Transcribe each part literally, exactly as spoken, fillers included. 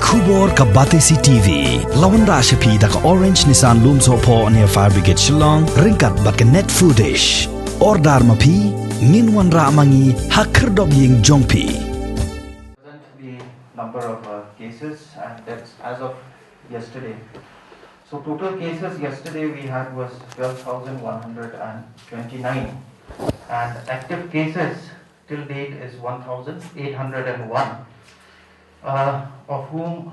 Khubor ka Batesi T V. La wanrah sha phi da ka Orange Nissan Lumsohphoh near Fire Brigade Shillong, ryngkat bad ka Net Foodish. Order ma phi, ngin wanrah ma ngi ha khyrdop ïing jong phi. Present the number of uh, cases and deaths as of yesterday. So total cases yesterday we had was twelve thousand one hundred twenty-nine, and active cases till date is one thousand eight hundred and one, uh, of whom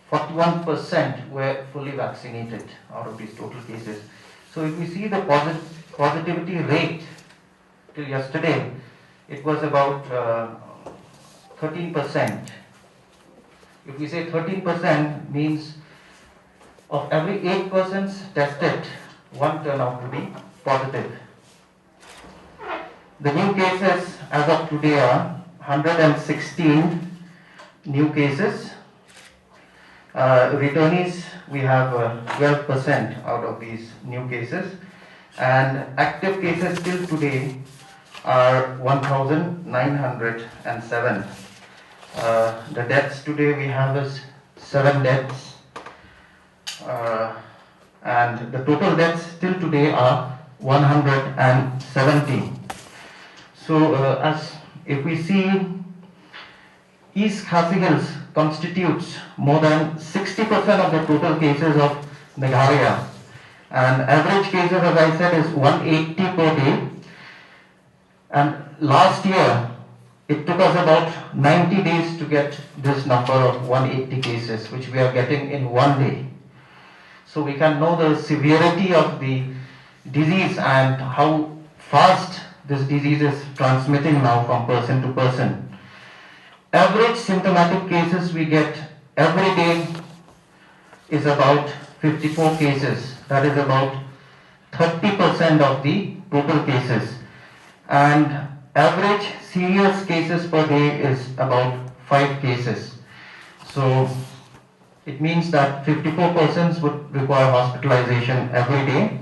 forty-one percent were fully vaccinated out of these total cases. So if we see the posit- positivity rate till yesterday, it was about uh, thirteen percent. If we say thirteen percent, means of every eight persons tested, one turned out to be positive. The new cases as of today are one hundred sixteen new cases. Uh, returnees, we have uh, twelve percent out of these new cases. And active cases till today are one thousand nine hundred seven. Uh, the deaths today we have is seven deaths. Uh, and the total deaths till today are one hundred seventy. So, uh, as if we see, East Khasi Hills constitutes more than sixty percent of the total cases of Meghalaya, and average cases, as I said, is one eighty per day. And last year, it took us about ninety days to get this number of one eighty cases, which we are getting in one day. So we can know the severity of the disease and how fast this disease is transmitting now from person to person. Average symptomatic cases we get every day is about fifty-four cases. That is about thirty percent of the total cases. And average serious cases per day is about five cases. So it means that fifty-four persons would require hospitalization every day,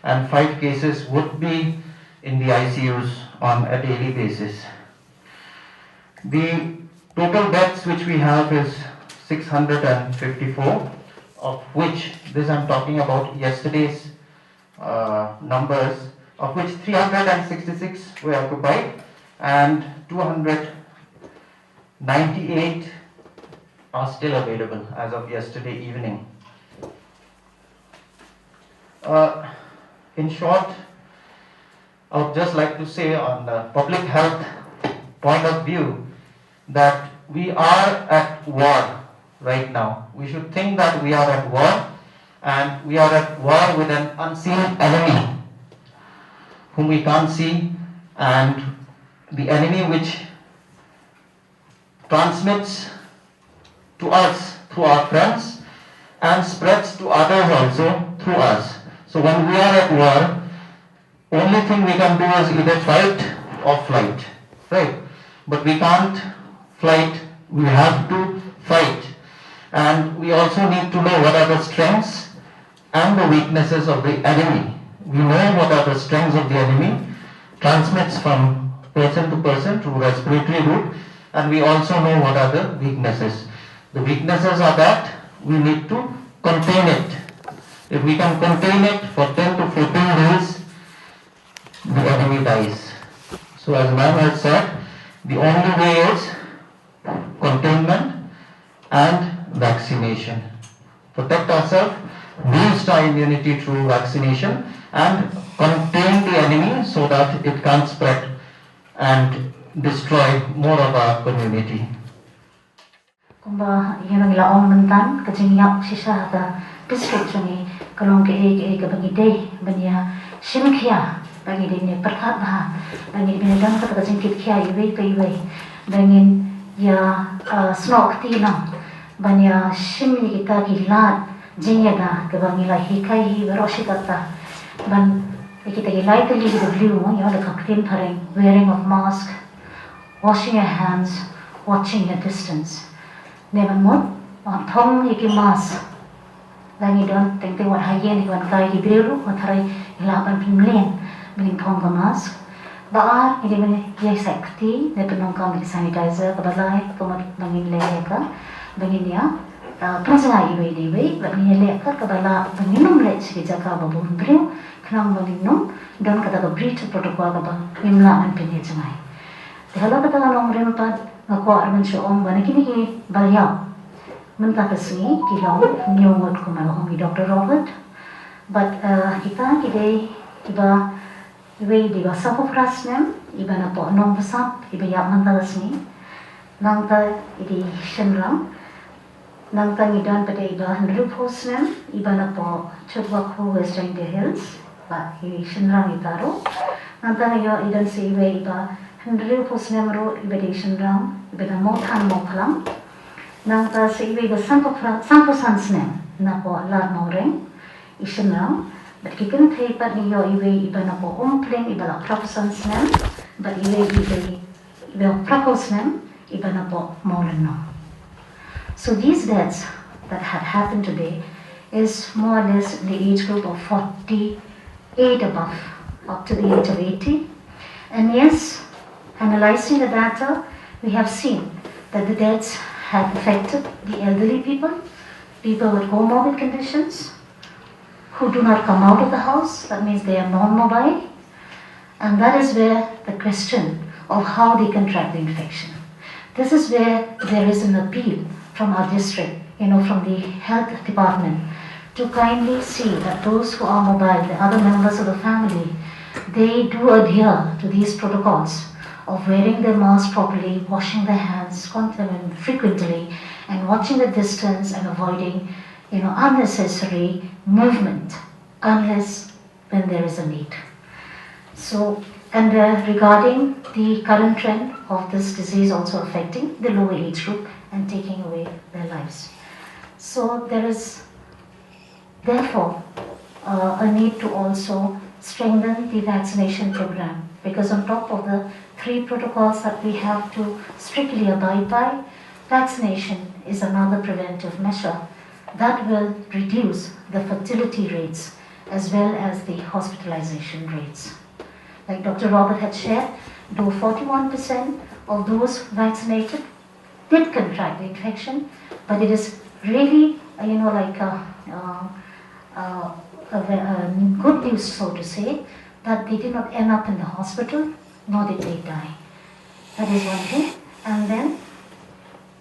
and five cases would be in the I C Us on a daily basis. The total deaths which we have is six hundred fifty-four, of which, this I'm talking about yesterday's uh, numbers, of which three hundred sixty-six were occupied and two hundred ninety-eight are still available as of yesterday evening. Uh, in short, I would just like to say, on the public health point of view, that we are at war right now. We should think that we are at war, and we are at war with an unseen enemy whom we can't see, and the enemy which transmits to us through our friends and spreads to others also through us. So when we are at war, only thing we can do is either fight or flight, right? But we can't flight, we have to fight. And we also need to know what are the strengths and the weaknesses of the enemy. We know what are the strengths of the enemy, transmits from person to person through respiratory route, and we also know what are the weaknesses. The weaknesses are that we need to contain it. If we can contain it for ten to fourteen days, the enemy dies. So as ma'am has said, the only way is containment and vaccination. Protect ourselves, boost our immunity through vaccination, and contain the enemy so that it can't spread and destroy more of our community. Kumba ïa ba ngi la ong mynta, ka jingïap shisha ha ka district jong ngi ka long kaei kaei kaba ngi dei ban ïa shim khia, ba ngi dei ban ïa pyrkhat bha, ba ngi dei ban ïa don kata ka jingkit khia iwei pa iwei, ba ngin ïa, uh, snoh kti lang ban ïa shim ïa kita ki lad jingïada kaba ngi la hikai hi baroh shi katta, ban ïa kita ki lai tylli ki W, ïa la ka ktien phareng, wearing of mask, washing your hands, watching your distance. Ne ban mut, ban thong ïa ki mask. La ngi don teng teng wat ha ïing, ngi wan kai ki briew ruh, wat tharai ngi lah ban pynmlien ba ngin thong ka mask. Ba ar, ngi dei ban ïa sait kti, ne pyndonkam ïa ki sanitizer, kaba lai ka mut ba ngin leh ïa ka ba ngin ïa, uh, pynjngai iwei na iwei, bad ngin ïa leh kat kaba lah ba ngin ym leit sha ki jaka ba bun briew, khnang ba ngin ym don kata ka breach of protocol kaba ngim lah ban pynïajngai. Te halor kata ka nongrim pat nga kwah ruh ban shu ong ba na kine ki ba ïap mynta ka sngi ki long hynñiew ngut kumba la ong i Doctor Robert. Bad, uh, kita ki dei kiba, iwei i dei ba sawphew phra snem, iba napoh Nongbsap, iba ïap mynta ka sngi. Nangta i dei i shynrang. Nangta ngi don pat iba hynriewphew snem, iba napoh Chutwakhu, West Jaintia Hills, ba i shynrang ita ruh. Nangta ngi ïoh i don sa iwei iba hynriewphew snem ruh, iba dei i shynrang, iba na Mawthan Mawphlang. Nangta sa iwei iba sanphew phra, sanphew san snem, napoh Lad Mawreng, i shynrang. Bad ki kynthei pat ngi ïoh iwei iba napoh Umpling, iba la phraphew san snem, bad iwei iba, iba phraphew snem, iba napoh Mawlynnong. So these deaths that had happened today is more or less in the age group of forty-eight above, up to the age of eighty. And yes, analyzing the data, we have seen that the deaths have affected the elderly people, people with comorbid conditions, who do not come out of the house, that means they are non-mobile, and that is where the question of how they contract the infection. This is where there is an appeal from our district, you know, from the health department, to kindly see that those who are mobile, the other members of the family, they do adhere to these protocols of wearing their mask properly, washing their hands contin-, frequently, and watching the distance and avoiding, you know, unnecessary movement unless when there is a need. So, and, uh, regarding the current trend of this disease also affecting the lower age group and taking away their lives. So, there is therefore, uh, a need to also strengthen the vaccination program, because on top of the three protocols that we have to strictly abide by, vaccination is another preventive measure that will reduce the fatality rates as well as the hospitalization rates. Like Doctor Robert had shared, though forty-one percent of those vaccinated did contract the infection, but it is really, uh, you know, like a, uh, uh, a ve-, a good news, so to say, that they did not end up in the hospital, nor did they die. That is one thing. And then,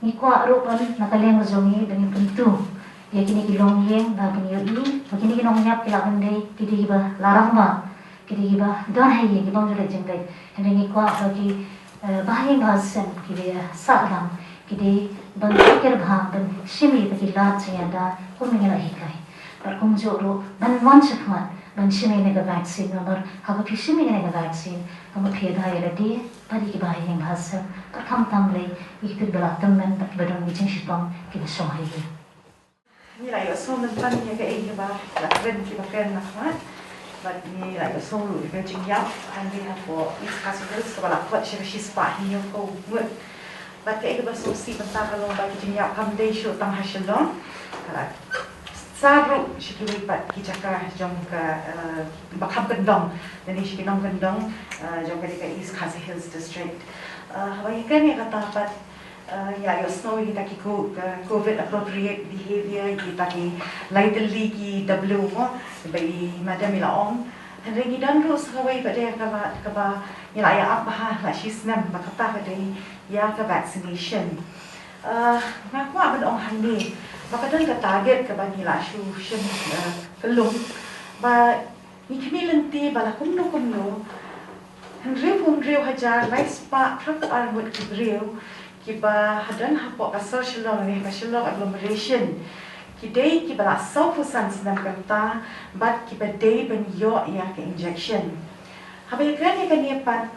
ngi kwah ruh ban, na ka liang ka jong ngi, ban ïa kyntu ïa kine ki longïing, ba ban ïohi ba kine ki nongïap ki lah ban dei ki dei kiba la rangbah, ki dei kiba don ha ïing, ki bym ju leit jingleit. Hynrei ngi kwah ba ki, eh, bahaïing bahasem, ki dei, eh, sahlang, ki dei ban pyrkhat bha, ban shim ïa ki lad jingïada kum ngi la hikai. Bad kumjuh ruh ban wan shakhmat ban shim ïa kane ka vaccine, namar haba phi shim ïa kane ka vaccine, ka mut phi ïada ïa lade bad ïa ki bahaïing bahasem, bad khamtam lei ïa kito kiba la tymmen bad kiba don ki jingshitom kiba shong ha ïing. Ngi la ïohsngew mynta ïa kaei kaba la kren kiba kren na khmat. Bad ngi la ïohsngew ruh ïa ka jingïap hangne hapoh East Khasi Hills kaba la kot sha ka shispah hynñiewphew ngut. Bad kaei kaba sngewsih mynta ka long ba ka jingïap kam dei shuh tang ha Shillong. Ka la sar ruh sha kiwei pat ki jaka jong ka, eh, ba kham kyndong, lane sha ki nongkyndong, eh, jong ka dei ka East Khasi Hills District. Eh, haba ïa kane kata pat, eh, ïa ïohsngew ïa kita ki ko-, eh, covid appropriate behavior, kita ki lai tylli ki W mo, ba i madam i la ong. Hynrei ngi don ruh sa kawei pat de kaba, kaba ngi la ïa ap bha la shi snem, ba kata ka dei ïa ka vaccination. Eh, nga kwah ban ong hangne ba ka don ka target kaba ngi la shu shim, eh, kyllum, ba ngi khmih lynti ba la kumno kumno hynriewphew hynriew hajar lai spah phraphew ar ngut ki briew kiba ha don hapoh ka sor Shillong ne ka Shillong agglomeration, ki dei kiba la sawphew san snem kynta bad kiba dei ban ïoh ïa ka injection. Haba ïakren ïa kane pat,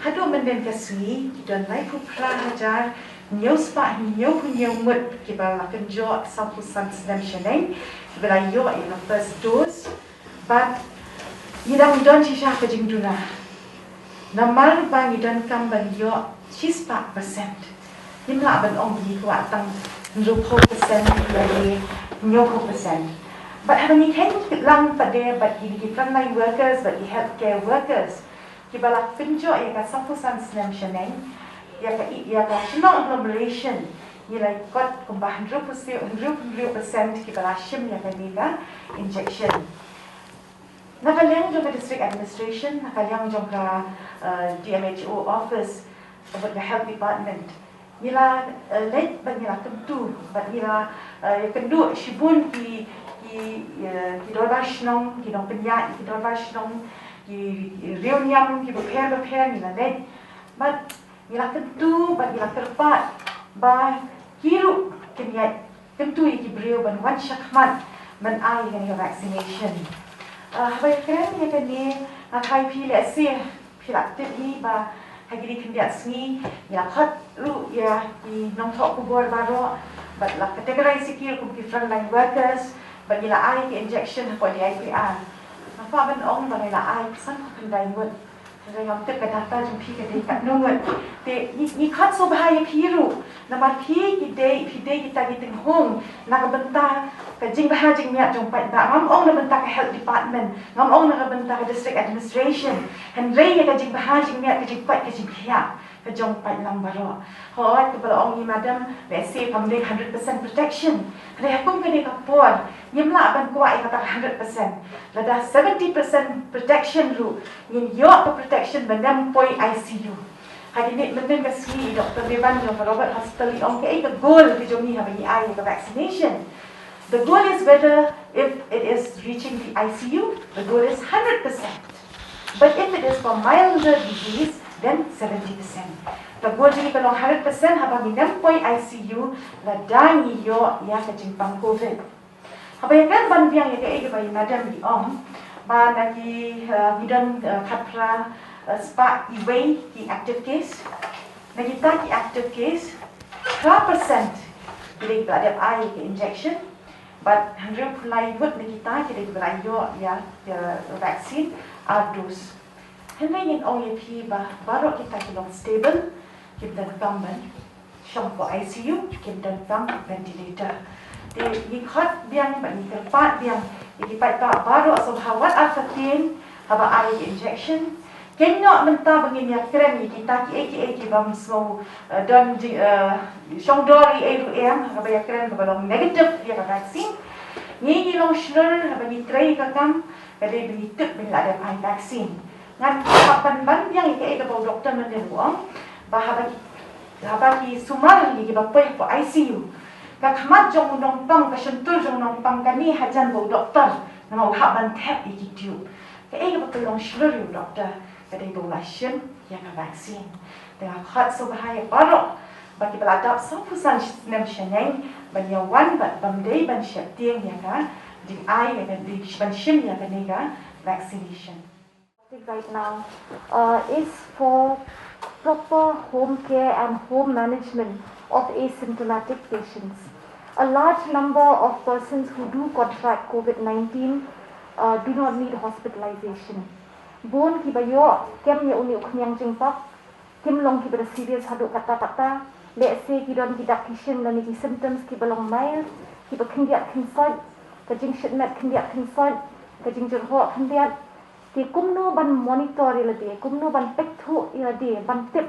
haduh mynnin ka sngi ki don laiphew phra hajar hynñiew spah hynñiewphew hynñiew ngut kiba la kynjoh sawphew san snem shaneng kiba la ïoh ïa ka first dose. Bad ngi dang don shisha ka jingduna namar ba ngi donkam ban ïoh shispah percent. Ngim lah ban ong ngi kwah tang hynriewphew percent lane hynñiewphew percent. Bad haba ngi kheiñ lang pat de bad kine ki frontline workers bad ki healthcare workers kiba la kynjoh ïa ka sawphew san snem shaneng, ïa ka, ïa ka Shillong agglomeration, Ngi la kot kumba hynriew percent, hynriew percent kiba la shim ïa kane ka injection. Na ka liang jong ka district administration, na ka liang jong ka, eh, D M H O office, bad ka health department, ngi la, eh, leit bad ngi la kyntu bad ngi la, eh, ïakynduh shibun ki, ki, eh, ki dorbar shnong, ki nongpynïaid ki dorbar shnong, ki, ki riewniam kiba pher ba pher, ngi la leit bad ngi la kyntu bad ngi la kyrpad ba ki ruh kin ïa kyntu ïa ki briew ban wan shakhmat ban ai ïa kane ka vaccination. Ah, haba ïakren ïa kane, nga tharai phi lehse phi la tip hi ba ha kine ki khyndiat sngi ngi la khot ruh ïa ki nongthoh khubor baroh bad la categorize ïa ki ruh kum ki frontline workers bad ngi la ai ki injection hapoh D I P R. Nga kwah ban ong ba ngi la ai san phew khyndai ngut. Hynrei ngam tip ka data jong phi ka dei katno ngut. Te ngi, ngi khot sngewbha ïa phi ruh. Namar phi ki dei, phi dei kita ki tynghung na ka bynta ka jingbha jingmiat jong paidbah. Ngam ong na bynta ka health department, ngam ong na ka bynta ka district administration. Hynrei ïa ka jingbha jingmiat, ka jingkoit ka jingkhiah ka jong paidlang baroh. Hooid, kaba la ong ïa i madam, lehse kam dei hundred percent protection. Hynrei ha kum kane ka por ngim lah ban kwah ïa kata ka hundred percent. Lada seventy percent protection ruh, ngin ïoh ka protection ban ym poi I C U. Ha kine mynhynnin ka sngi i Doktor Bevan jong ka Robert Hospital i ong kaei ka goal ka jong ngi haba ngi ai ïa ka vaccination. The goal is whether if it is reaching the I C U, the goal is hundred percent. But if it is for milder disease, then seventy percent. Ka goal jong ngi ka long hundred percent haba ngin ym poi I C U lada ngi ïoh ïa ka jingpang COVID. Haba ïakren ban biang ïa kaei kaba i madam i ong ba na ki, eh, ngi don, eh, khatphra, eh, spah iwei ki active case. Na kita ki active case, phra percent ki dei kiba la dep ai ka injection. Bad hynriewphew lai ngut na kita ki dei kiba la ïoh ïa, ïa vaccine ar dose. Hynrei ngin ong ïa phi ba baroh kita ki long stable, kim donkam ban shong hapoh I C U, kim donkam ventilator. Te ngi khot biang bad ngi kyrpad biang ïa ki paidbah baroh sngewbha wat artatien haba ai ïa ki injection. Kynnoh mynta ba ngin ïakren ïa kita kiei kiei ki bym sngew, eh, don jing, eh, shongdor ïa ei ruh em, haba ïakren kaba long negative ïa ka vaccine. Ngi ngi long shlur haba ngi trei ka kam, ka dei ba ngi tip ba ngi la dep ai vaccine. Ngan hap ban ban biang ïa kaei kaba u doktor mynta u ong ba haba ki, haba ki sumar ïa kiba poi hapoh I C U, ka khmat jong u nongpang, ka shyntur jong u nongpang ka mih hajan ba u doktor, namar u hap ban thep ïa ki tube. Kaei kaba pynlong shlur ïa u doktor ka dei ba u la shim ïa ka vaccine. Te nga khot sngewbha ïa baroh ba kiba la dap sawphew san snem shaneng ban ïa wan bad bym dei ban sheptieng ïa ka jingai ïa ka dei ban shim ïa kane ka vaccination. Right now, uh, is for proper home care and home management of asymptomatic patients. A large number of persons who do contract COVID nineteen, uh, do not need hospitalization. Bun kiba ïoh kem ïa une u khñiang jingpap, kim long kiba da serious haduh katta katta. Lehse ki don ki dak ki shin lane ki symptoms kiba long mild, kiba khyndiat khynsoit, ka jingshit met khyndiat khynsoit, ka jingjyrhoh khyndiat. Te kumno ban monitor ïa lade, kumno ban peit thuh ïa lade, ban tip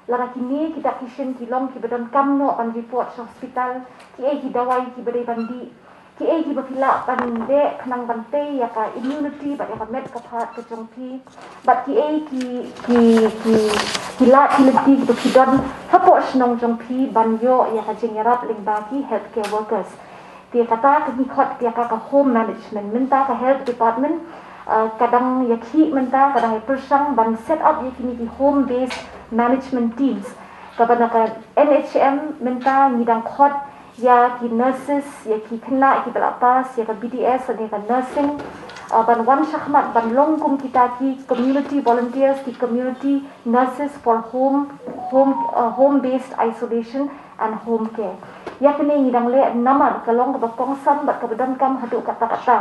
lada kine ki dak ki shin ki long kiba donkam noh ban report sha hospital, kiei ki dawai kiba dei ban dih, kiei kiba phi lah ban leh khnang ban tei ïa ka immunity bad ïa ka met ka phad ka jong phi, bad kiei ki, ki, ki, ki lad ki lynti kiba phi don hapoh shnong jong phi ban ïoh ïa ka jingïarap lyngba ki healthcare workers. Te kata ka ngi khot ïa ka, ka home management. Mynta ka health department, uh, ka dang ïakhih mynta, ka dang ïapyrshang ban set up ïa kine ki home based management teams. Kaba na ka N H M mynta ngi dang khot ïa ki nurses, ïa ki khynnah kiba la pass ïa ka B D S lane ka nursing, uh, ban wan shakhmat ban long kum kita ki community volunteers, ki community nurses for home, home, uh, home based isolation and home care. Ïa kane ngi dang leh namar ka long kaba kongsan bad kaba donkam haduh katta katta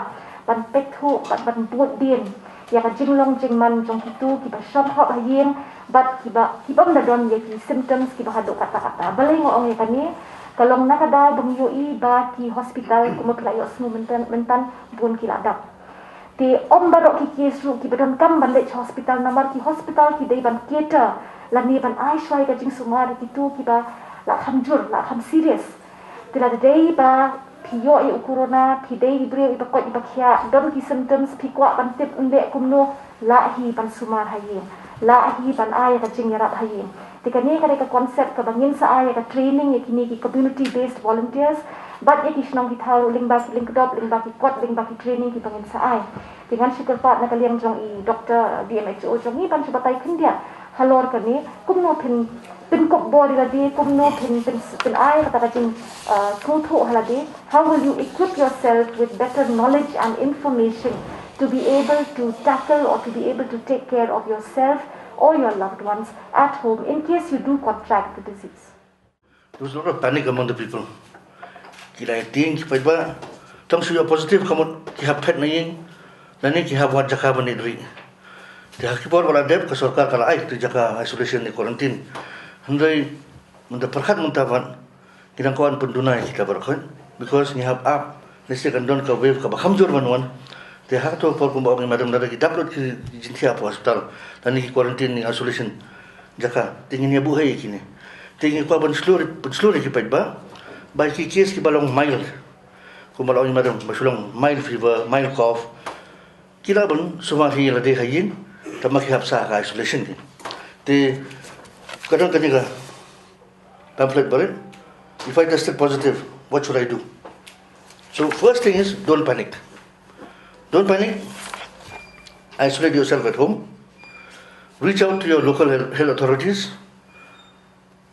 ban peit thuh bad ban bud dien ïa ka jinglong jingman jong kito kiba shong hok ha ïing bad kiba, kibym da don ïa ki symptoms kiba haduh katta katta. Balei nga ong ïa kane? Ka long na ka daw ba ngi ïohi ba ki hospital kumba phi la ïohsngew mynta, mynta bun ki la dap. Te ym baroh ki case ruh kiba donkam ban leit sha hospital, namar ki hospital ki dei ban cater lane ban ai shuwa ïa ka jingsumar ïa kito kiba, La kham jur, la kham serious. Te la dei ba phi ïoh ïa u corona, phi dei i briew iba koit iba khiah, don ki symptoms, phi kwah ban tip ynda kumno, la hi ban sumar ha ïing, la hi ban ai ka jingïarap ha ïing. Te kane ka dei ka concept kaba ngin sa ai ïa ka training ïa kine ki community based volunteers bad ïa ki shnong ki thaw lyngba ki lyngkdop, lyngba ki kot, lyngba ki training kiba ngin sa ai. Te ngan shu kyrpad na ka liang jong i doctor, D M H O jong i ban shu batai khyndiat halor kane, kumno phin pynkup bor ïa lade, kumno phin pyn pyn ai kata ka jing uh, sngewthuh ha lade. How will you equip yourself with better knowledge and information to be able to tackle or to be able to take care of yourself or your loved ones at home in case you do contract the disease? There was a lot of panic among the people. Ki la ïa tieng ki paidbah, tang shu ïoh positive ka mut ki hap phet na ïing, lane ki hap wad jaka ban ïeit rieh. Te ha ki por ba la dep ka sorkar ka la ai ki jaka isolation ne quarantine. Hynrei mynta pyrkhat mynta pat, ngi dang kwah ban pynduna ïa kita baroh khoit, because ngi hap ap lehse kan don ka wave kaba kham jur ban wan. Te ha kato ka por kumba ong i madam, lada ki dap lut ki jingthiah hapoh hospital lane ki quarantine ne isolation jaka, te ngin ïa buh haei ïa kine? Te ngi kwah ban shlur, pynshlur ïa ki paidbah ba ki case kiba long mild, kumba la ong i madam, ba shu long mild fever, mild cough, ki lah ban sumar hi ïa lade ha ïing, tangba ki hap sah ha ka isolation kein. Te ka don kane ka pamphlet ba rit, "If I tested positive, what should I do?" So first thing is, don't panic. Don't panic. Isolate yourself at home. Reach out to your local health health authorities.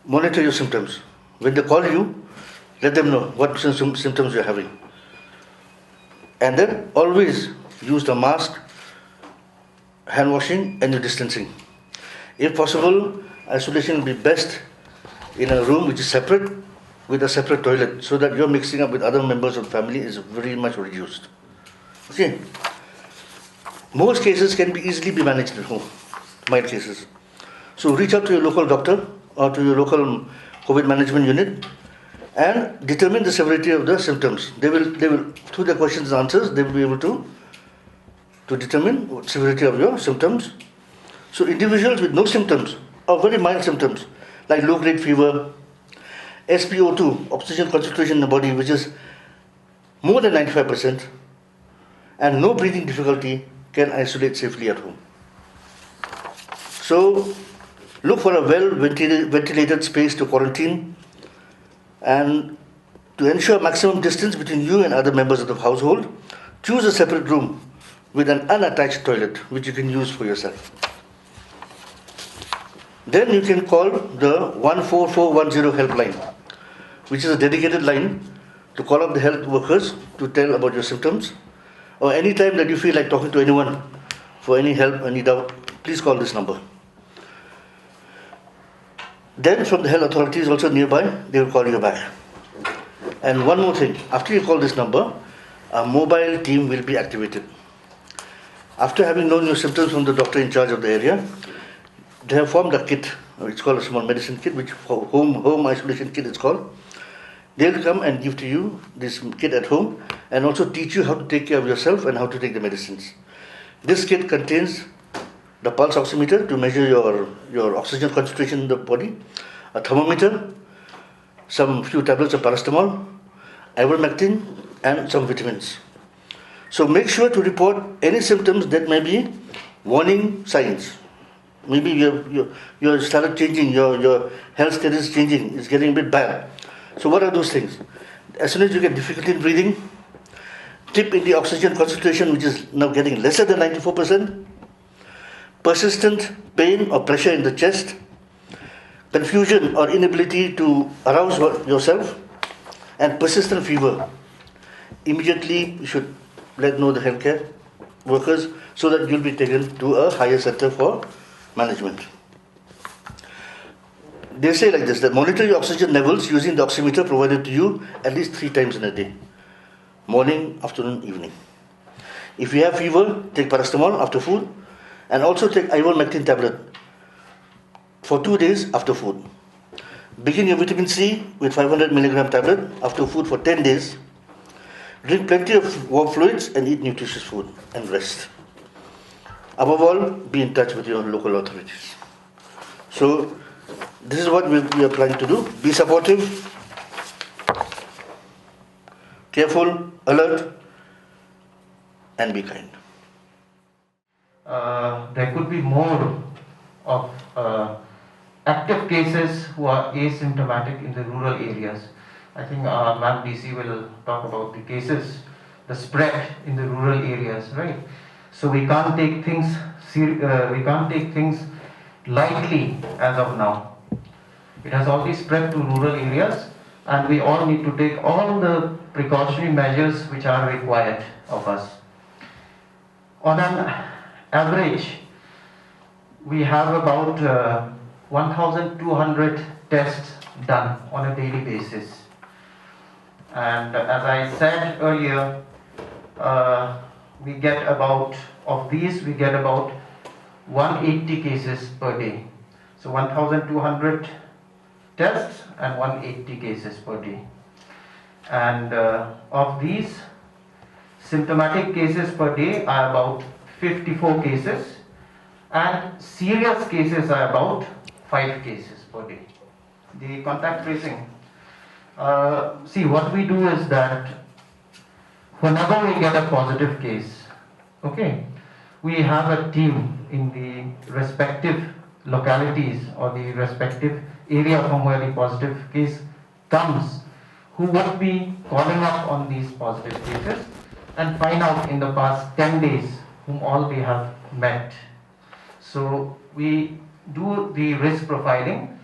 Monitor your symptoms. When they call you, let them know what sym- sym- symptoms you're having. And then always use the mask, hand washing, and your distancing. If possible, isolation will be best in a room which is separate, with a separate toilet, so that your mixing up with other members of the family is very much reduced. Okay. Most cases can be easily be managed at home, mild cases. So reach out to your local doctor or to your local COVID management unit and determine the severity of the symptoms. They will, they will, through their questions and answers, they will be able to, to determine severity of your symptoms. So individuals with no symptoms or very mild symptoms, like low grade fever, S P O two, oxygen concentration in the body, which is more than ninety-five percent, and no breathing difficulty, can isolate safely at home. So, look for a well ventilated space to quarantine, and to ensure maximum distance between you and other members of the household, choose a separate room with an unattached toilet which you can use for yourself. Then you can call the one four four one zero helpline, which is a dedicated line to call up the health workers to tell about your symptoms. Or anytime that you feel like talking to anyone for any help, any doubt, please call this number. Then from the health authorities also nearby, they will call you back. And one more thing, after you call this number, a mobile team will be activated. After having known your symptoms from the doctor in charge of the area, they have formed a kit. It's called a small medicine kit, which for home home isolation kit it's called. They'll come and give to you this kit at home and also teach you how to take care of yourself and how to take the medicines. This kit contains the pulse oximeter to measure your, your oxygen concentration in the body, a thermometer, some few tablets of paracetamol, ivermectin, and some vitamins. So make sure to report any symptoms that may be warning signs. Maybe you have, you, you started changing, your, your health status is changing, it's getting a bit bad. So what are those things? As soon as you get difficulty in breathing, dip in the oxygen concentration, which is now getting lesser than ninety-four percent, persistent pain or pressure in the chest, confusion or inability to arouse yourself, and persistent fever, immediately you should let know the healthcare workers so that you'll be taken to a higher center for management. They say like this, that monitor your oxygen levels using the oximeter provided to you at least three times in a day: morning, afternoon, evening. If you have fever, take paracetamol after food and also take ivermectin tablet for two days after food. Begin your vitamin C with five hundred milligram tablet after food for ten days. Drink plenty of warm fluids and eat nutritious food and rest. Above all, be in touch with your local authorities. So, This is what we, we are planning to do. Be supportive, careful, alert, and be kind. Uh, there could be more of uh, active cases who are asymptomatic in the rural areas. I think uh, Ma'am D C will talk about the cases, the spread in the rural areas, right? So we can't take things ser- uh, we can't take things lightly as of now. It has already spread to rural areas, and we all need to take all the precautionary measures which are required of us. On an average, we have about uh, one thousand two hundred tests done on a daily basis. And as I said earlier, uh, we get about, of these, we get about one eighty cases per day. So one thousand two hundred tests and one eighty cases per day. And uh, of these, symptomatic cases per day are about fifty-four cases, and serious cases are about five cases per day. The contact tracing. Uh, see, what we do is that whenever we get a positive case, okay, we have a team in the respective localities or the respective area from where the positive case comes, who would be calling up on these positive cases and find out in the past ten days whom all they have met. So we do the risk profiling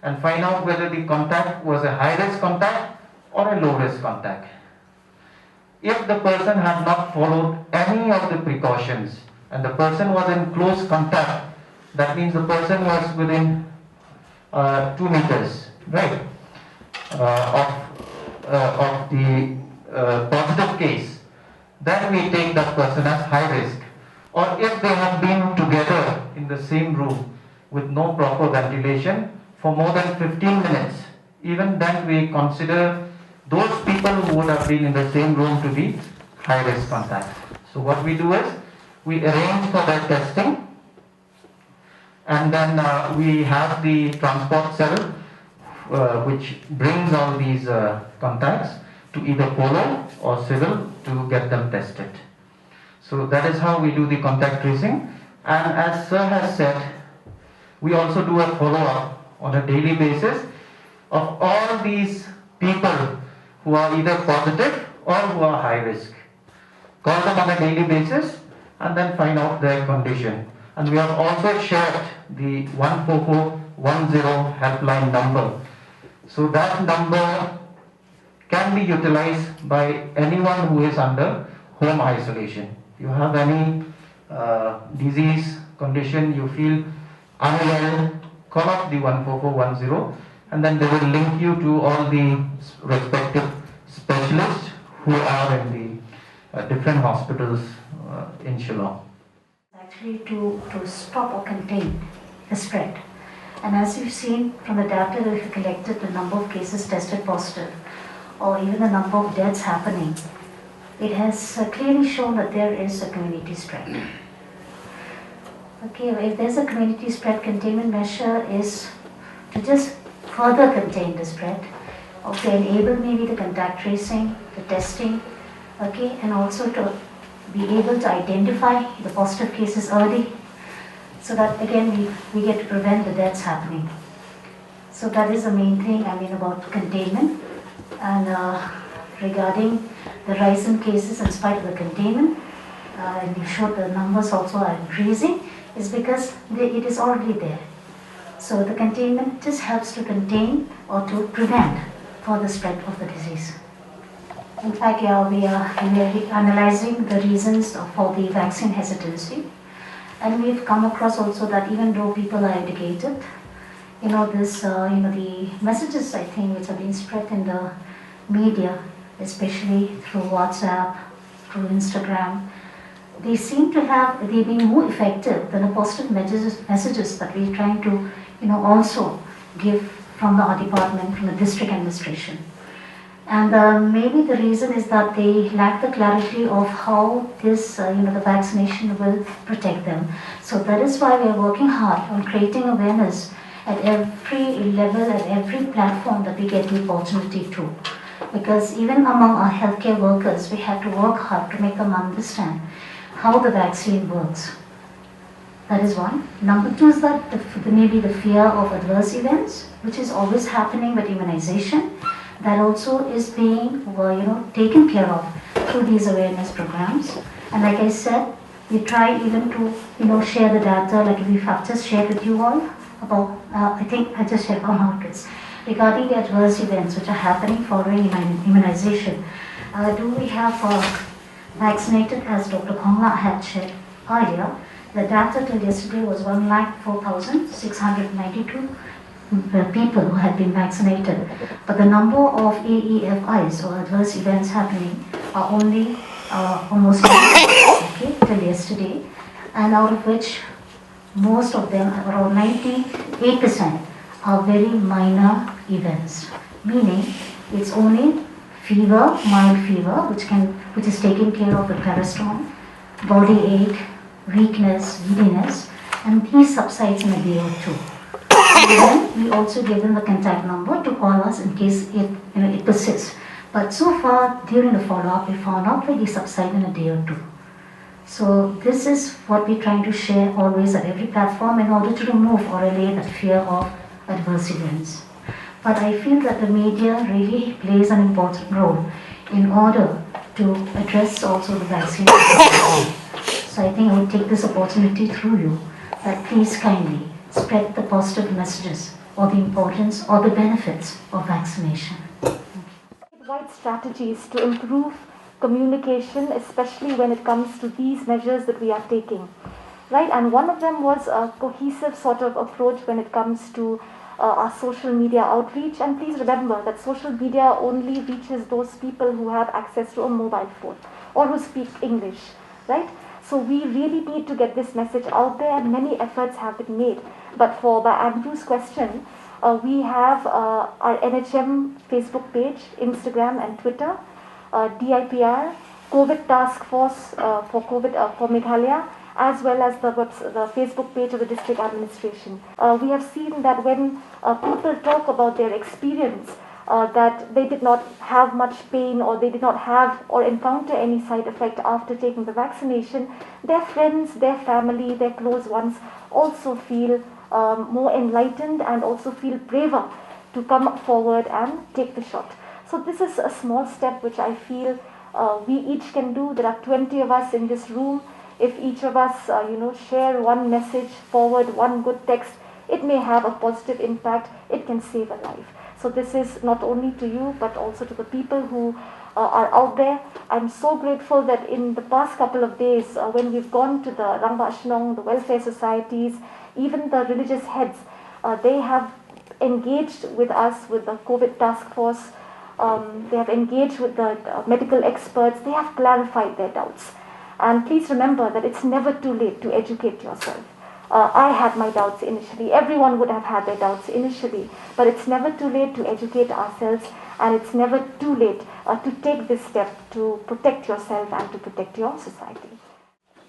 and find out whether the contact was a high risk contact or a low risk contact. If the person had not followed any of the precautions and the person was in close contact, that means the person was within uh, two meters, right, uh, of, uh, of the uh, positive case, then we take that person as high risk. Or if they have been together in the same room with no proper ventilation for more than fifteen minutes, even then we consider those people who would have been in the same room to be high risk contacts. So what we do is we arrange for their testing, and then uh, we have the transport cell uh, which brings all these uh, contacts to either Polo or Civil to get them tested. So that is how we do the contact tracing. And as Sir has said, we also do a follow-up on a daily basis of all these people who are either positive or who are high risk. Call them on a daily basis and then find out their condition. And we have also shared the one four four one zero helpline number. So that number can be utilized by anyone who is under home isolation. If you have any uh, disease, condition, you feel unwell, call up the one four four one zero, and then they will link you to all the respective specialists who are in the uh, different hospitals uh, in Shillong. Actually, to, to stop or contain the spread. And as you've seen from the data that we've collected, the number of cases tested positive, or even the number of deaths happening, it has uh, clearly shown that there is a community spread. Okay, if there's a community spread, containment measure is to just further contain the spread. Okay, enable maybe the contact tracing, the testing, okay, and also to be able to identify the positive cases early, so that again we, we get to prevent the deaths happening. So that is the main thing, I mean, about containment. And uh, regarding the rise in cases in spite of the containment, uh, and you showed the numbers also are increasing, is because they, it is already there. So the containment just helps to contain or to prevent for the spread of the disease. In fact, yeah, we are analyzing the reasons for the vaccine hesitancy. And we've come across also that even though people are educated, you know, this, uh, you know, the messages, I think, which have been spread in the media, especially through WhatsApp, through Instagram, they seem to have, they've been more effective than the positive messages, messages that we're trying to, you know, also give from our department, from the district administration. And uh, maybe the reason is that they lack the clarity of how this, uh, you know, the vaccination will protect them. So that is why we are working hard on creating awareness at every level, at every platform that we get the opportunity to. Because even among our healthcare workers, we have to work hard to make them understand how the vaccine works. That is one. Number two is that the, there may be the fear of adverse events, which is always happening with immunization. That also is being, uh, you know, taken care of through these awareness programs. And like I said, we try even to, you know, share the data like we have just shared with you all about, uh, I think I just shared about markets. Regarding the adverse events which are happening following immun- immunization, uh, do we have uh, vaccinated, as Doctor Khongla had shared earlier? The data till yesterday was one lakh four thousand six hundred ninety-two people who had been vaccinated. But the number of A E F Is, or adverse events happening, are only uh, almost okay, till yesterday, and out of which most of them, around ninety-eight percent, are very minor events, meaning it's only fever, mild fever, which can which is taken care of with paracetamol, body ache, weakness, giddiness, and these subsides in a day or two. And then we also give them the contact number to call us in case it, you know, it persists. But so far, during the follow-up, we found out that they subside in a day or two. So this is what we're trying to share always at every platform in order to remove or allay that fear of adverse events. But I feel that the media really plays an important role in order to address also the vaccine. So I think I would take this opportunity through you that please kindly spread the positive messages or the importance or the benefits of vaccination. Wide strategies to improve communication, especially when it comes to these measures that we are taking. Right, and one of them was a cohesive sort of approach when it comes to uh, our social media outreach. And please remember that social media only reaches those people who have access to a mobile phone or who speak English, right? So we really need to get this message out there, and many efforts have been made. But for, by Andrew's question, uh, we have uh, our N H M Facebook page, Instagram, and Twitter, uh, D I P R, COVID task force uh, for COVID uh, for Meghalaya, as well as the, webs- the Facebook page of the district administration. Uh, we have seen that when uh, people talk about their experience, uh, that they did not have much pain or they did not have or encounter any side effect after taking the vaccination, their friends, their family, their close ones also feel um, more enlightened and also feel braver to come forward and take the shot. So this is a small step which I feel uh, we each can do. There are twenty of us in this room. If each of us, uh, you know, share one message forward, one good text, it may have a positive impact. It can save a life. So this is not only to you, but also to the people who uh, are out there. I'm so grateful that in the past couple of days, uh, when we've gone to the Rangbah Shnong, the welfare societies, even the religious heads, uh, they have engaged with us, with the COVID task force. Um, they have engaged with the uh, medical experts. They have clarified their doubts. And please remember that it's never too late to educate yourself. Uh, I had my doubts initially. Everyone would have had their doubts initially. But it's never too late to educate ourselves, and it's never too late uh, to take this step to protect yourself and to protect your society.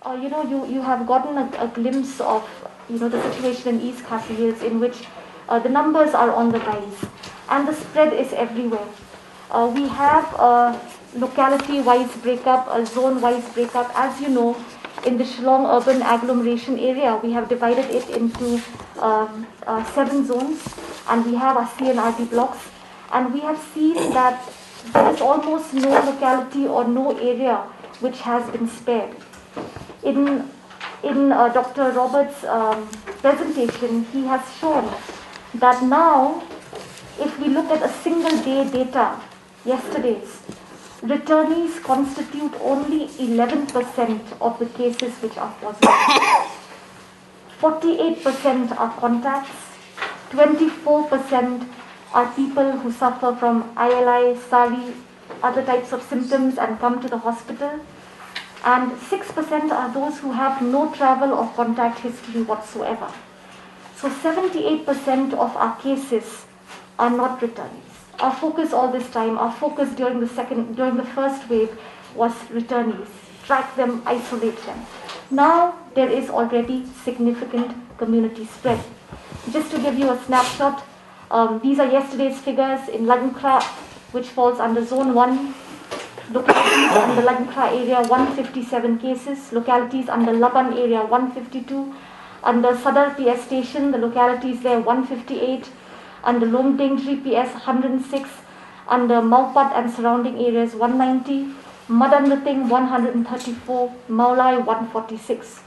Uh, you know, you, you have gotten a, a glimpse of, you know, the situation in East Khasi Hills, in which uh, the numbers are on the rise and the spread is everywhere. Uh, we have a locality-wise breakup, a zone-wise breakup. As you know, in the Shillong urban agglomeration area, we have divided it into um, uh, seven zones, and we have our C and R D blocks. And we have seen that there is almost no locality or no area which has been spared. In, in uh, Doctor Roberts' um, presentation, he has shown that now, if we look at a single day data, yesterday's, returnees constitute only eleven percent of the cases which are positive. Forty-eight percent are contacts, twenty-four percent are people who suffer from I L I, SARI, other types of symptoms and come to the hospital, and six percent are those who have no travel or contact history whatsoever. So seventy-eight percent of our cases are not returnees. Our focus all this time, our focus during the second, during the first wave was returnees. Track them, isolate them. Now there is already significant community spread. Just to give you a snapshot, um, these are yesterday's figures in Laitumkhrah, which falls under zone one. Localities under Laitumkhrah area, one fifty-seven cases. Localities under Laban area, one fifty-two. Under Sadar P S station, the localities there, one fifty-eight. Under Lumdiengjri P S, hundred six. Under Mawpat and surrounding areas, one ninety. Madanrting, one hundred thirty-four. Mawlai, one forty-six.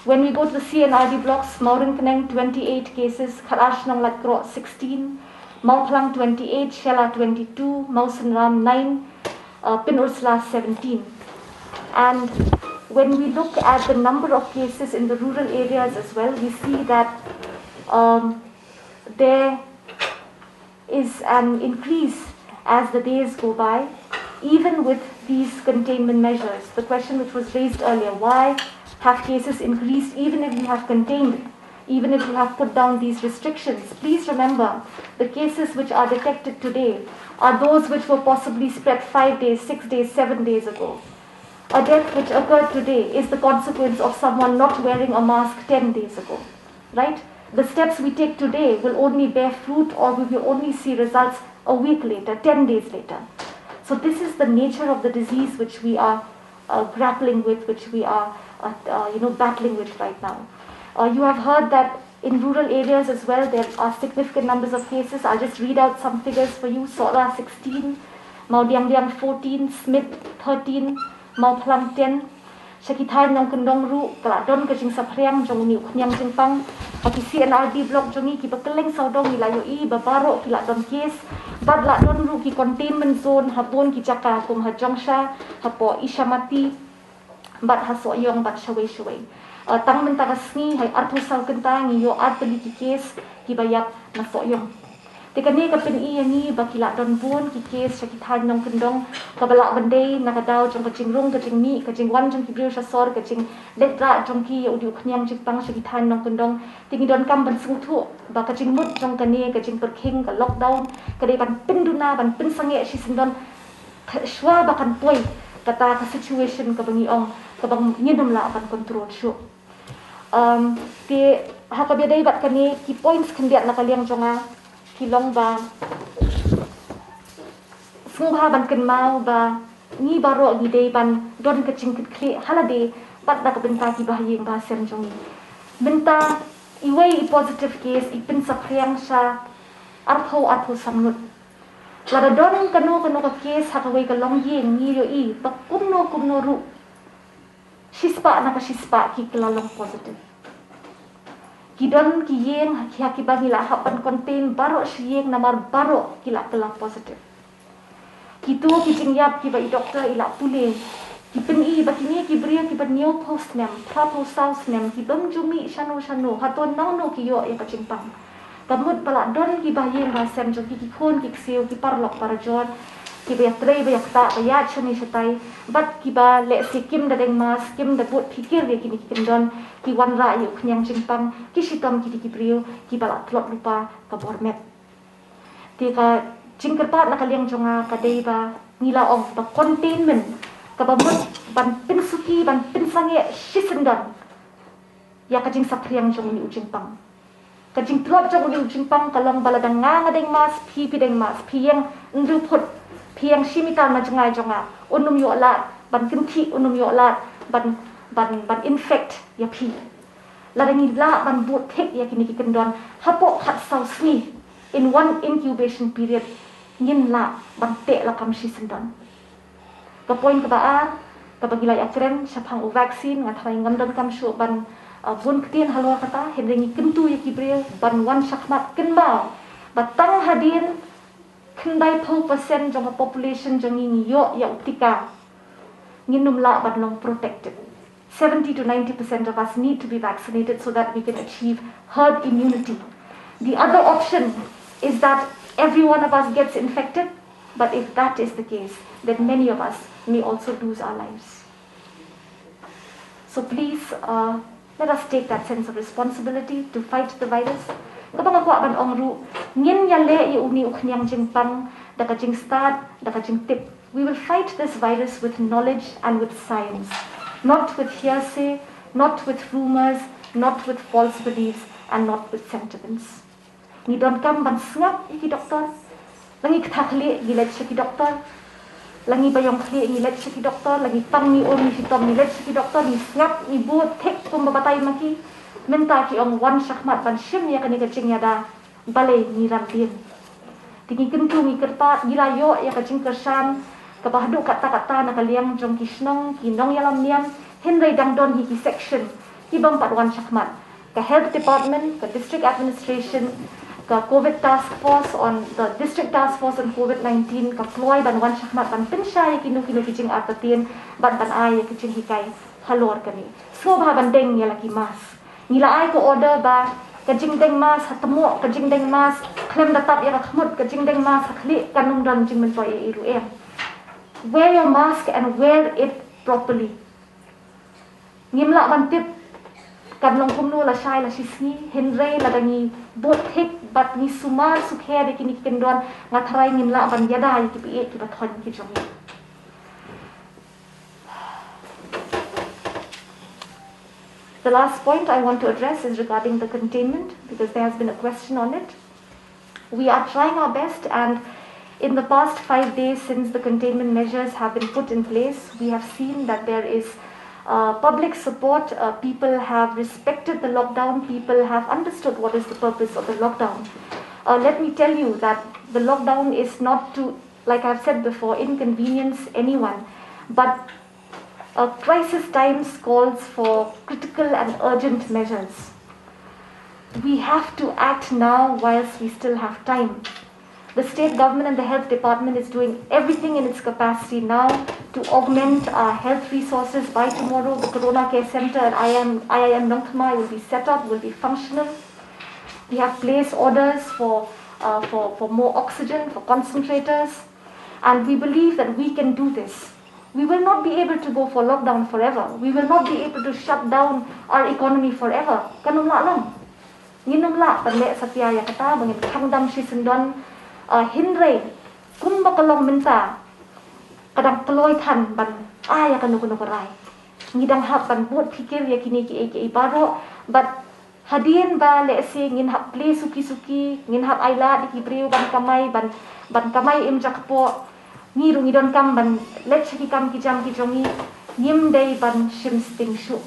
When we go to the C and R D blocks, Mawryngkneng, twenty-eight cases, Khatar Shnong Laitkroh, sixteen, Mawphlang, twenty-eight, Shella, twenty-two, Mawsynram, nine, uh, Pynursla, seventeen. And when we look at the number of cases in the rural areas as well, we see that, um, there is an increase as the days go by, even with these containment measures. The question which was raised earlier, why have cases increased even if we have contained, even if we have put down these restrictions? Please remember, the cases which are detected today are those which were possibly spread five days, six days, seven days ago. A death which occurred today is the consequence of someone not wearing a mask ten days ago, right? The steps we take today will only bear fruit, or we will only see results a week later, ten days later. So this is the nature of the disease which we are, uh, grappling with, which we are, uh, uh, you know, battling with right now. Uh, you have heard that in rural areas as well, there are significant numbers of cases. I'll just read out some figures for you. Sohra, sixteen, Mawdiangdiang, fourteen, Smit, thirteen, Mawphlang, ten. Sha ki thaiñ nongkyndong ruh ka la don ka jingsaphriang jong une u khñiang jingpang. Ha ki C and R D block jong ngi, kiba kylleng sawdong ngi la ïohi ba baroh ki la don case. Bad la don ruh ki containment zone ha bun ki jaka kum ha Jongsha, hapoh Ishamati, bad ha Sohiong bad shawei shawei. Uh, tang mynta ka sngi, ha arphew saw kynta, ngi ïoh artylli ki case kiba ïap na Sohiong. Te kane ka pyni ïa ngi ba ki la don bun ki case sha ki thaiñ nongkyndong, kaba lah ban dei na ka daw jong ka jingrung ka jingmih, ka jingwan jong ki briew sha sor, ka jingleit rah jong ki ïa une u khñiang jingpang sha ki thaiñ nongkyndong. Te ngi donkam ban sngewthuh ba ka jingmut jong kane ka jingpyrkhing, ka lockdown, ka dei ban pynduna, ban pynsangeh shisyndon, shuwa ba kan poi kata ka situation kaba ngi ong, kaba ngin ym lah ban control shuh. Um, te ha kaba ïadei bad kane, ki points khyndiat na ka liang jong nga ki long ba, sngewbha ban kynmaw ba ngi baroh ngi dei ban don ka jingkitkhlieh ha lade bad na ka bynta ki bahaïing bahasem jong ngi. Mynta iwei i positive case i pynsaphriang sha arphew, arphew san ngut. Lada don kano kano ka case ha kawei ka longïing, ngi ïohi ba kumno kumno ruh shispah na ka shispah ki kylla long positive. Ki don ki ïing ha kiba ngi la hap ban contain baroh shi ïing namar baroh ki la kylla positive. Kito ki jingïap kiba i doktor i la pule, ki pyni ba kine ki briew kiba hynñiewphew snem, phraphew saw snem, ki bym ju mih shano shano, hato nangno ki ïoh ïa ka jingpang. Ka mut ba la don ki bahaïing bahasem jong ki, ki khun ki ksiew, ki paralok parajor, kiba ïatrei ba ïaktah, ba ïaid shane shatai, bad kiba lehse kim da deng mask, kim da bud phikir ïa kine ki kyndon, ki wanrah ïa u khñiang jingpang, ki shitom kine ki briew kiba la tlot lypa ka bor met. Te ka jingkyrpad na ka liang jong nga ka dei ba ngi la ong ba containment kaba mut ban pynsuki, ban pynsangeh shisyndon ïa ka jingsaphriang jong une u jingpang. Ka jingtlot jong une u jingpang ka long ba lada nga nga deng mask, phi phi deng mask, phi ïeng hynriew phut, phi ïeng shi mitar na jngai jong nga, un ym ïoh lad ban kynthih, un ym ïoh lad ban, ban, ban infect ïa phi. Lada ngi lah ban bud thik ïa kine ki kyndon hapoh khatsaw sngi, in one incubation period, ngin lah ban teh lakam shisyndon. Ka point kaba ar, kaba ngi la ïakren shaphang u vaccine, nga tharai ngam donkam shuh ban, uh, bun ktien halor kata, hynrei ngi kyntu ïa ki briew ban wan shakhmat, kynmaw ba tang hadien khyndaiphew percent jong ka population jong ngi ngi ïoh ïa u tika, ngin ym lah ban long protected. Seventy to ninety percent of us need to be vaccinated so that we can achieve herd immunity. The other option is that every one of us gets infected, but if that is the case, then many of us may also lose our lives. So please, uh, let us take that sense of responsibility to fight the virus. Kaba nga kwah ban ong ruh, ngin ïaleh ïa une u khñiang jingpang da ka jingstad, da ka jingtip. We will fight this virus with knowledge and with science, not with hearsay, not with rumors, not with false beliefs, and not with sentiments. Ngi donkam ban sngap ïa ki doktor. La ngi ktah khlieh ngi leit sha ki doktor. La ngi ba ïong khlieh ngi leit sha ki doktor. La ngi pang ngi um ngi shitom ngi leit sha ki doktor. Ngi sngap ngi bud thik kumba batai ma ki. Mynta ki ong wan shakhmat ban shim ïa kane ka jingïada. Balei ngi ran dien? Te ngi kyntu ngi kyrpad ngi la ïoh ïa ka jingkyrshan kaba haduh katta katta na ka liang jong ki shnong ki nongïalam niam, hynrei dang don hi ki section ki bym pat wan shakhmat. Ka health department, ka district administration, ka covid task force on the district task force on covid nineteen ka kloi ban wan shakhmat ban pynshai ïa kino kino ki jingartatien bad ban ai ïa ki jinghikai halor kane. Sngewbha ban deng ïa la ki mask. Ngi la ai ka order ba ka jingdeng mask ha tmoh, ka jingdeng mask khlem da tap ïa ka khmut, ka jingdeng mask ha khlieh kan ym don jingmyntoi ei ei ruh em. Wear your mask and wear it properly. Ngim lah ban tip kan long kumno lashai la shisngi, hynrei lada ngi bud thik bad ngi sumar sukher ïa kine ki kyndon, nga tharai ngin lah ban ïada ïa ki baieit kiba thoiñ ki jong ngi. The last point I want to address is regarding the containment, because there has been a question on it. We are trying our best, and in the past five days since the containment measures have been put in place, we have seen that there is uh, public support. Uh, people have respected the lockdown. People have understood what is the purpose of the lockdown. Uh, let me tell you that the lockdown is not to, like I've said before, inconvenience anyone, but uh, crisis times calls for critical and urgent measures. We have to act now whilst we still have time. The state government and the health department is doing everything in its capacity now to augment our health resources. By tomorrow, the Corona Care Center at I I M, I I M Nongthymmai will be set up, will be functional. We have placed orders for, uh, for, for more oxygen, for concentrators, and we believe that we can do this. We will not be able to go for lockdown forever. We will not be able to shut down our economy forever. Kan ym lah long. Ngin ym lah ban leh satia ïa kata ba ngin khang dam shisyndon, uh, hynrei kumba ka long mynta ka dang kloi than ban ai ïa kano kano ka rai. Ngi dang hap ban bud phikir ïa kine kiei kiei baroh, bad hadien ba lehse ngin hap plie suki suki, ngin hap ai lad ïa ki briew ban kamai, ban, ban kamai im jakpoh. Ngi ruh ngi donkam ban leit sha ki kam ki jam ki jong ngi. Ngim dei ban shim sting shuh.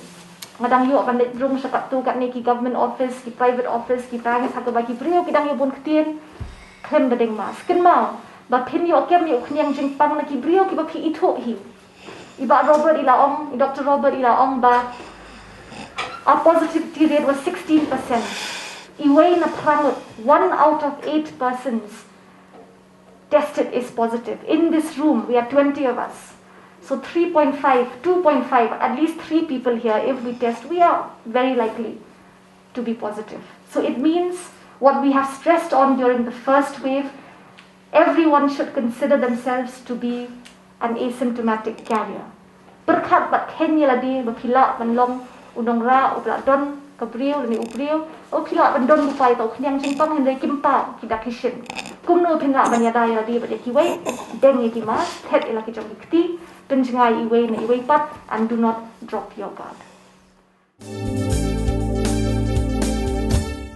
Nga dang ïoh ban leit rung sha katto katne ki government office, ki private office, ki banks, ha kaba ki briew ki dang ïoh bun ktien khlem da deng mask. Kynmaw ba phin ïoh kem ïa u khñiang jingpang na ki briew kiba phi ithuh hi. I Bah Robert i la ong, i Doctor Robert i la ong ba our positivity rate was sixteen percent. Iwei na phra ngut, one out of eight persons tested is positive. In this room, we are twenty of us. So three point five, two point five, at least three people here, if we test, we are very likely to be positive. So it means what we have stressed on during the first wave, everyone should consider themselves to be an asymptomatic carrier. Pyrkhat bad kheiñ ïa lade ba phi lah ban long u nongrah uba la don ka briew lane u briew, u phi lah ban don u pai ta u khñiang jingpang hynrei kim pang ki dak ki shin. Kumno phin lah ban ïada ïa lade bad ïa kiwei? Deng ïa ki mask, thet ïa la ki jong ki kti, pynjngai iwei na iwei pat, and do not drop your guard.